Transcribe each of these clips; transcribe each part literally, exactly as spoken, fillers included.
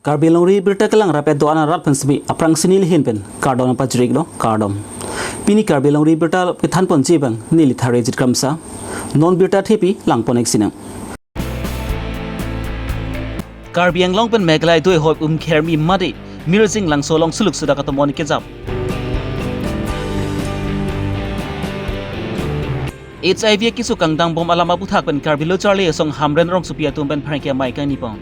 Karbi Longri Abirta kelang rapet do-an arat pen semi aphrang si neli ahin pen kardom pajirlo, kardom. Pini Karbi Longri Abirta kethan ponji abang neli Tharejit Kramsa. Non birta thepi lang pon-ik sinang. Karbi Anglong pen Meghalaya dui hoi Umkhermi mate Mirzing Langso along suluk sudak atum on kejap. H I V keso kangdang bom alam aputhak pen Karbi Lo Charli Asong Hamren Rongsopi atum pen pherangke amei kangni pon.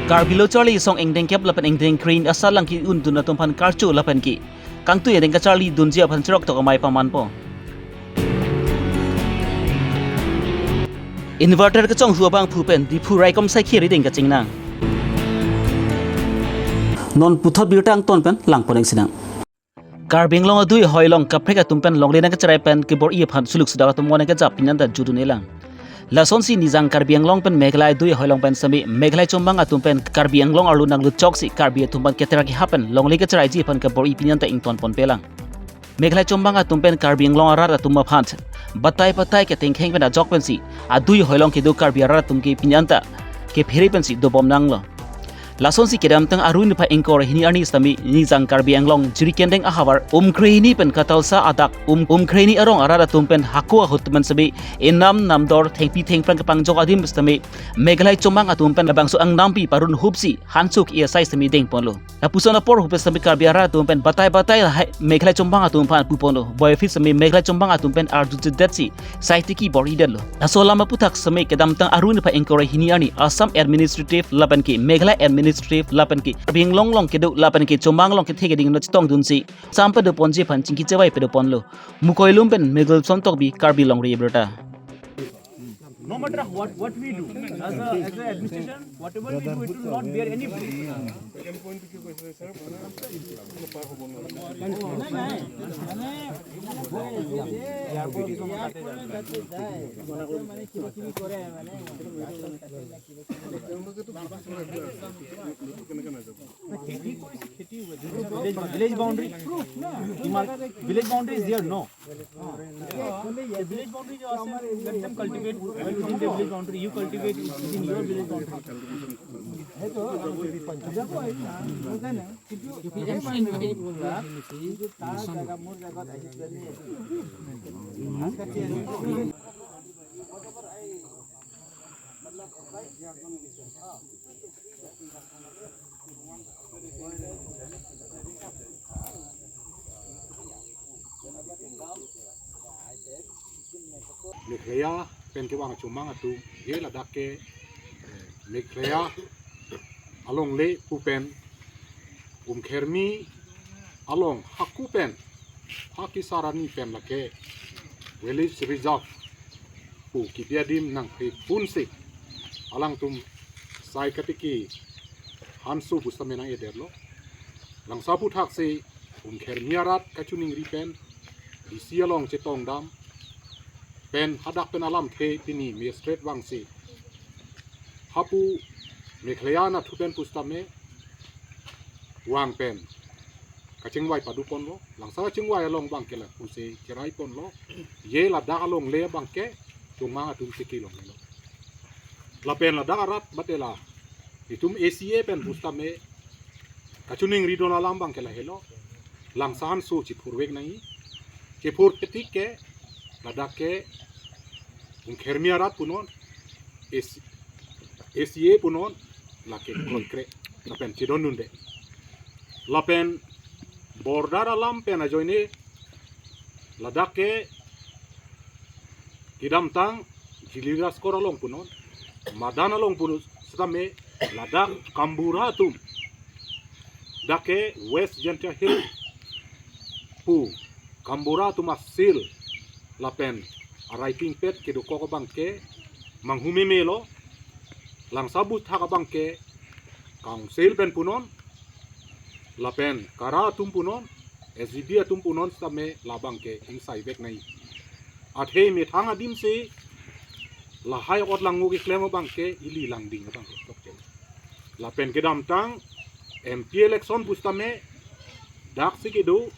Karbi Lo Charli Asong ingdeng kep lapen ingdeng kre-hini asatlang ke-undun atum aphan karcho lapen ke kangtui adeng kacharli dunji aphan cherok tok amei paman pon. Inverter kechonghu abangphu pen Diphu raikom saikhi arideng kachingnang. Non puthot birta angton pen lang pon-ik sinang. Karbi Anglong adui hoi along kaprek atum pen longle nangkacherai pen kebor-i aphan suluk sudak atum on kejap pini anta jutdun-elang. Lasonsi nijang Karbi Anglong pen Meghalaya dui hoi along pen semi Meghalaya chomang atum pen Karbi Anglong arlo nanglut choksi Karbi atum aphan keter kehap pen longle kacheraiji aphan kebor-i pini anta ington ponpelang. Meghalaya chomang atum pen Karbi Anglong arat atum aphan batai batai ketengkheng pen ajok pensi adui hoi along kedo Karbi arat atum ke pini anta kephere pensi dobom nanglo. Lasonsi kedamtang arni niphai ingkoi ra hini arni sitame nijang Karbi Anglong Jirikindeng ahavar Umkhrehini pen Katalsa adak um Umkhrehini arong arat atum pen hako ahut atum pen sitame enam namdor thengpi thengphrang kepangjok adim sitame Meghalaya chomang atum pen labangso angnampi parun hupsi hanso ke-e asai sitame dengponlo. Lapuson apor ahut pen sitame Karbi arat atum pen batai batai lahai Meghalaya chomang atum aphan puponlo. Boyfit sitame Meghalaya chomang atum pen arjudetsi sai tiki bor-idetlo. Laso alam aputhak sitame kedamtang arni niphai ingkoi ra hini arni Assam Administrative lapen ke Meghalaya Administrative lapen ke Karbi Anglong along kedo lapen ke chomang along kethe keding lo chetongdunsi sam padoponji aphan chingki chevai padoponlo. Mukoi lum pen Miguel Somtokbi, Karbi Longri Abirta. No matter what, what we do, as a, as a administration, whatever we do, it will not bear any fruit. Village, village boundary, village boundary is there, no? The village boundary जो আছে, let them cultivate, well, from the village boundary, you cultivate within your village boundary. Meghalaya pen kevang chomang atum, je ladak ke, eh, Meghalaya alongle pu pen Umkhermi along hako pen, ha kesar arni pen lake Wildlife Reserve pu kebi adim nangphe punsi alangtum sai katiki hanso pu sitame nang-edetlo. Langso aphuthaksi Umkhermi arat kachiningri pen D C along chetongdam pen hadak pen alamthe pini magistrate vangsi hapu Meghalaya anatthu pen pusitame vang pen kachingvai padoponlo, langso kachingvai along abangke lapusi cheraiponlo, je ladak alongle abangke chomang atum si kelonglelo. Lapen ladak arat mate la itum A C A pen pusitame kachiningridun alam abangke lahelo, langso hanso chiphurvek nangji, chiphur ketik ke ladak ke Umkhermi arat punon, A C, A C A punon, lake kloikre, lapen chedondunde. Lapen border alam pen ajoine ladak ke kedamtang Jili Raskor along punon, Madan along punon sitame ladak Kambura atum, dak ke West Jaintia Hills pu Kambura atum asil lapen arai pingpet kedokok abangke manghumemelo, langso aphutthak abangke Council pen punon, lapen Kara atum punon, S G B atum punon sitame labangke ingsaivek nangji. Athe methang adimsi lahai ot langno keklem abangke ili langding abangke tokche. Lapen kedamtang M P election pusitame daksi kedo,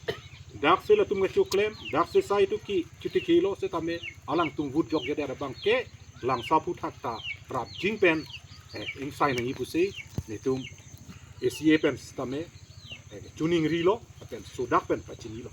daksi latum kechoklem, daksi sai tu ki chuti kilo sitame alangtum vote jokjedet abangke Langso aphuthak ta rapjin pen, eh, ingsai nangji pusi netum A C A pen sitame, eh, chuningrilo, pen sodak pen pachinilo.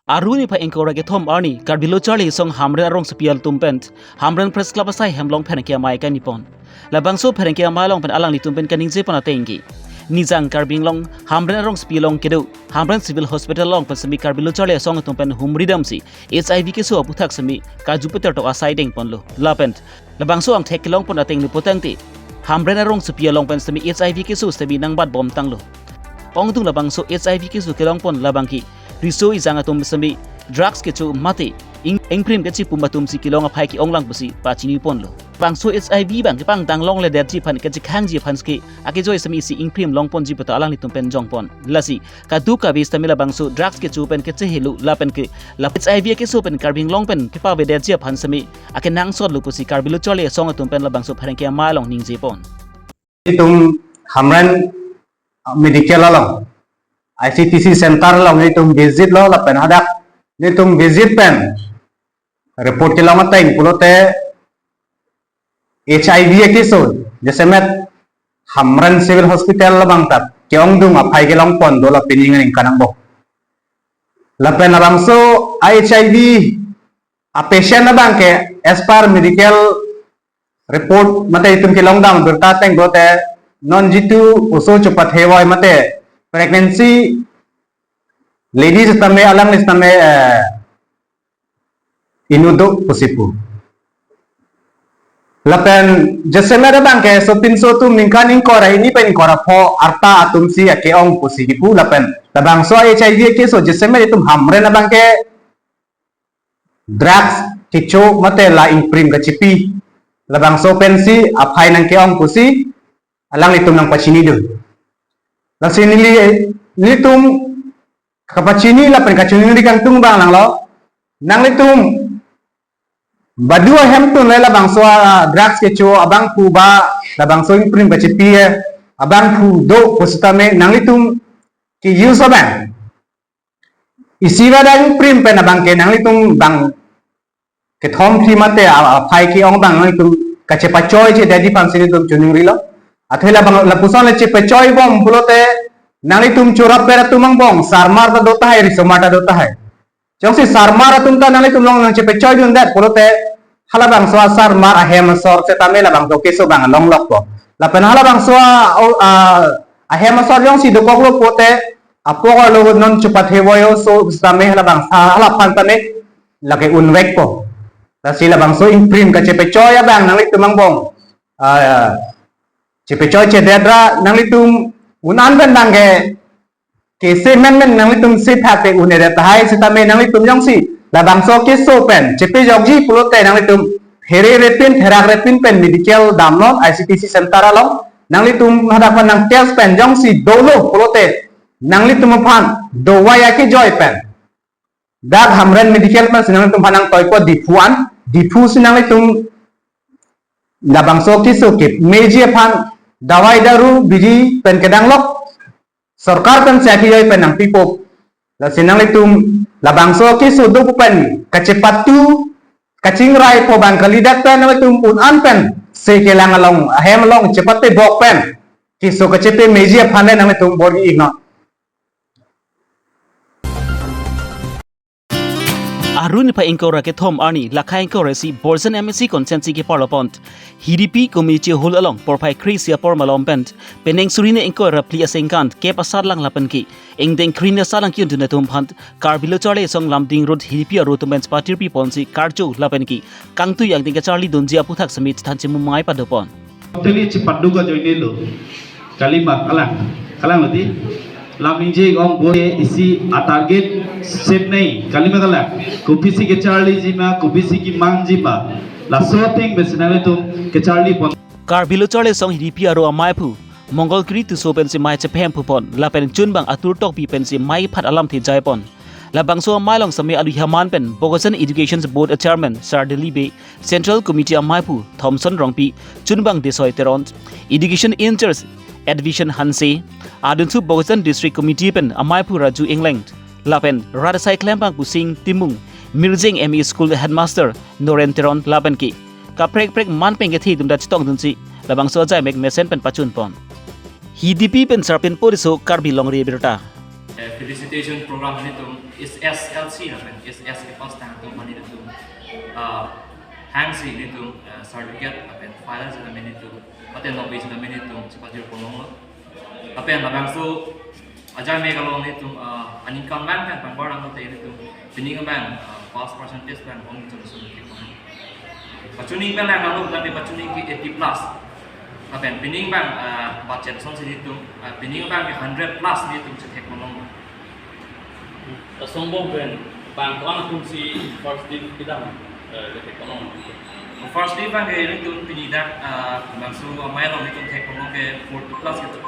Aru niphai ingkoi ra kethom arni Karbi Lo Charli Asong Hamren arongsopi atum pen Hamren Press Club asai hem along pherangke amei kangnipon. Labangso pherangke amei along pen alanglitum pen kaningjepon atengke, nijang Karbi Anglong Hamren arongsopi along kedo Hamren Civil Hospital along pen semi Karbi Lo Charli Asong atum pen humri damsi H I V keso aphuthak semi kaju peter tok asai dengponlo. Lapen labangso angthek kelongpon ateng lo putangte, Hamren arongsopi along pen semi H I V keso semi nangbatbomtanglo. Ongdung labangso H I V keso kelongpon labangke riso ejang atum semi drugs kecho mate ing-, ingprim kachipum atumsi kelong aphai ke-onglang pusi pachiniponlo. Bangso H I V abangke pangdang longledetji aphan kachekhangji aphan ke akejoi semi isi ingprim longponji pu ta alanglitum pen jongpon. Lasi kadokave sitame labangso drugs kecho pen kachehelo lapen ke la H I V keso pen Karbi Anglong pen kepavedetji aphan semi akenangsotlo pusi Karbi Lo Charli Asong atum pen labangso pherangke amei along ningjepon. Itum Hamren medical along, I C T C center along itum visit lo lapen hadak itum visit pen report kelong ateng pulote H I V akeso jasemet Hamren Civil Hospital labang ta ke-ongdung aphai kelongpon do lapen ning ning kanang bo. Lapen labangso H I V a patient abangke as per medical report mate itum kelongdam birta ateng pulote non jitu oso chepathe voi mate pregnancy ladies tame alangli tame, eh, inut do pusi pu. Lapen jasemet abangke sopinso atum ningkan ingkoi ra hini pen ingkoi ra pho arta atumsi ake-ong pusi kipu lapen labangso H I V keso jasemet itum Hamren abangke drugs kecho mate la ingprim kachipi labangso pensi aphai nangke-ong pusi alanglitum nangpachinidun. Lasi neli, nelitum kapachini lapen kachiningri kangtung abang langlo. Nanglitum badu ahemtun le labangso a drugs kecho abangphu ba labangso ingprim kachipi abangphu do pusitame nanglitum ke-use abang isi ba dang prim pen abangke nanglitum bang kethom phli mate a, aphai ke-ong abang nanglitum kachepachoi chedetji aphansi nelitum chuningrilo. Athe labang lapuson le chepachoibom pulote nanglitum chorap ber atum angbong sarmar ta do tahai, risomar ta do tahai. Jongsi sarmar atum ta nanglitum along nangchepachoidundet pulote halabangso asarmar ahem asor setame labangso keso abang longlokpo. Lapen halabangso a, o, a, ahem asor jongsi dokoklo pulote apok arlo non chepathe voi oso setame halabang, a, halaphan tame lake unvekpo. Lasi labangso ingprim kachepachoi abang nanglitum angbong, a, chepachoi chedet ra nanglitum un-an pen abangke kese menmen nanglitum sipha te un-edet tahai setame nanglitum jongsi labangso keso pen chepejokji pulote nanglitum here repin therak repin pen medical damnon I C T C center along nanglitum hadak pen nang test pen jongsi dolo pulote nanglitum aphan dawai akejoi pen dak Hamren medical pensi nanglitum aphan nangtoipo Diphu an, Diphu si nanglitum labangso keso kemeji aphan dawai daru bidi pen kedanglok sorkar pensi akejoi pen nangpipo. Lasi nanglitum labangso keso do pu pen kachepatu kachingraipo abang kalidet pen nanglitum un-an pen se kelang along ahem along chepatebok pen keso kachepemeji aphan le nanglitum bor-i iknon. Aru niphai ingkoi ra kethom arni, lakha ingkoi ra isi Borjan M A C constituency keparlopon Hiripi community hall along porphai kre-isi apor malom pen penang suri ni ingkoi ra phli asengkan kep asatlang lapen ke ingdeng kre-hini asatlang ke-undun atum aphan Karbi Lo Charli Asong Lumding Road Hiripi aru atum pen chepatirpiponsi karcho lapen ke kangtui angdeng kacharlidunji aphuthak semi chethan chemumai padopon. Totally chepadu ka joine lo. Kalima kalang. Kalang lo di. Lam inje ong bo isi a target set nei. Kalima kalang. Kopisi kecharliji ma, kopisi kemangji ma. Laso ateng pensi nanglitum kecharlipon. Karbi Lo Charli Asong Hiripi aru amaiphu Mongol Kiri Tisso pensi mei chephemphupon. Lapen chunbang Atur Tokbi pensi mei phat alamthe jaipon. Labangso amei along semi alu haman pen Bokajan Education Board a Chairman Sar Delhi Bey, Central Committee amaiphu Thomson Rongpi, chunbang Desoi Teron, Education in-charge Edvision Hanse, adunso Bokajan District Committee pen amaiphu Raju Engleng, lapen rat asai klembang Kusing Timung, Mirjeng M E School headmaster Noren Teron lapen ke kaprek prek man pen kethe atum ta chetongdunsi labangso ajaimek mesen pen pachunpon. Hidipi pen Sarpinpo Riso, Karbi Longri Abirta. Eh, felicitation program nelitum S S L C lapen S S K pass tang atum aphan nelitum, ah, hangsi nelitum, eh, certificate lapen file sitame nelitum, mate nokbe sitame nelitum chepajirpon longlo. Lapen labangso ajaimek along nelitum, ah, aningkan abang pen pangbar nanglote nelitum pining abang, ah, pass percentage abang ong chom sum ke pon. Pachuning abang lang nanglo, tangte pachuning ke eighty plus. Lapen pining abang, ah, budget asonsi nelitum, ah, pining abang ke hundred plus nelitum chethekpon long. Asong bom pen bang ko-an atumsi first div kedam, eh, kethekpon long. First div abang ke nelitum pini dak, ah, bangso amei along nelitum thekpon long ke forty plus gitu.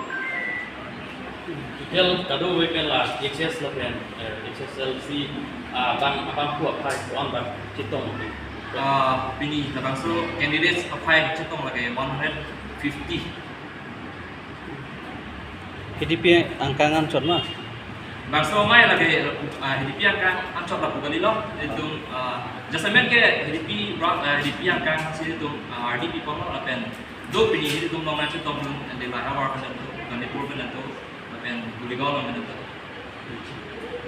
Total kadokave pen la H S lapen, eh, H S L C, ah, abang, abangphu aphai ko-an abang chetong. Ah, pini labangso candidates aphai chetong lake one hundred fifty. Hidipi angkang anchot ma? Bangso amei lake, ah, Hidipi angkang anchot lapu kalilo. Nelitum, ah, jasemet ke Hidipi ra-, ah, Hidipi angkangsi nelitum, ah, R D P ponlo lapen do pini nelitum along nangchetongdun, and then la Howraghat pen do, Gandipur pen do, lapen Gurgaon along pen do.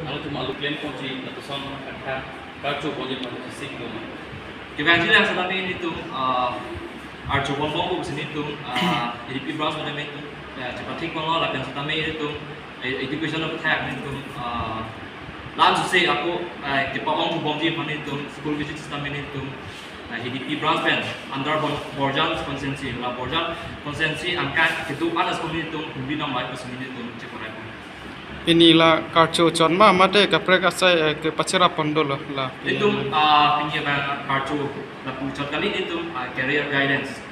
Nangtum alu klem ponsi lapuson angkang karcho ponji aphan chesik doma? Kevangji lang setame nelitum, ah, archo ponbom pusi nelitum, ah, Hidipi branch pen nelitum, ah, chepathekponlo lapen setame nelitum, eh, education aputhak nelitum, ah, la-an suse ako, ah, kepa-ongpubomji aphan nelitum school visit setame nelitum, ah, Hidipi branch pen under Bor-, Borjan constituency, la Borjan constituency angkang kedo-an a-school nelitum humbi namlai pusi nelitum cheparai. Pini la karcho chot ma mate kaprek asai, eh, kepacherappon dolo la? Nelitum, ah, pini abang karcho lapu chot kali, nelitum, ah, career guidance.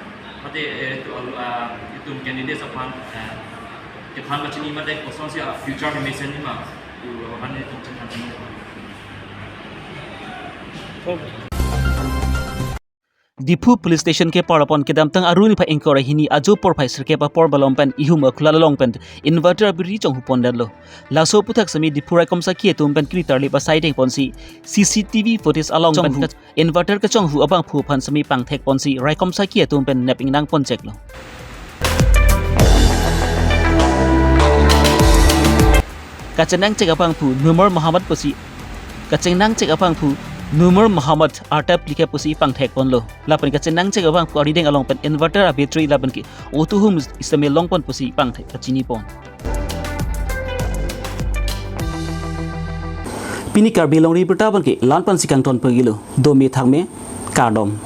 Mate, eh, to, ah, nelitum candidates aphan, eh, kethan pachini mate kosonsi, ah, future kemesen ji ma pu aphan nelitum chethan pachini. Diphu Police Station keparlopon kedamtang arni phai ingkoi ra hini ajo porphai sirkep apor malom pen ihum akhula along pen inverter abiri chonghupon detlo. Laso aputhak sitame Diphu raikom sakhi atum pen kiri tarlip asai dengponsi C C T V footage along pen inverter kachonghu abangphu aphan sitame pangthekponsi raikom sakhi atum pen nep ingnangpon cheklo. Kachenangchek abangphu Numur Muhammad pusi, kachenangchek abangphu Numur Muhammad arta phlikep pusi pangthekponlo. Lapen kachenangchek abangphu arideng along pen inverter a-battery lapen ke auto home sitame longpon pusi pangthek pachinipon. Pini Karbi Longri Abirta abangke la-an pensi kangton pagilo. Dome thakme, kardom.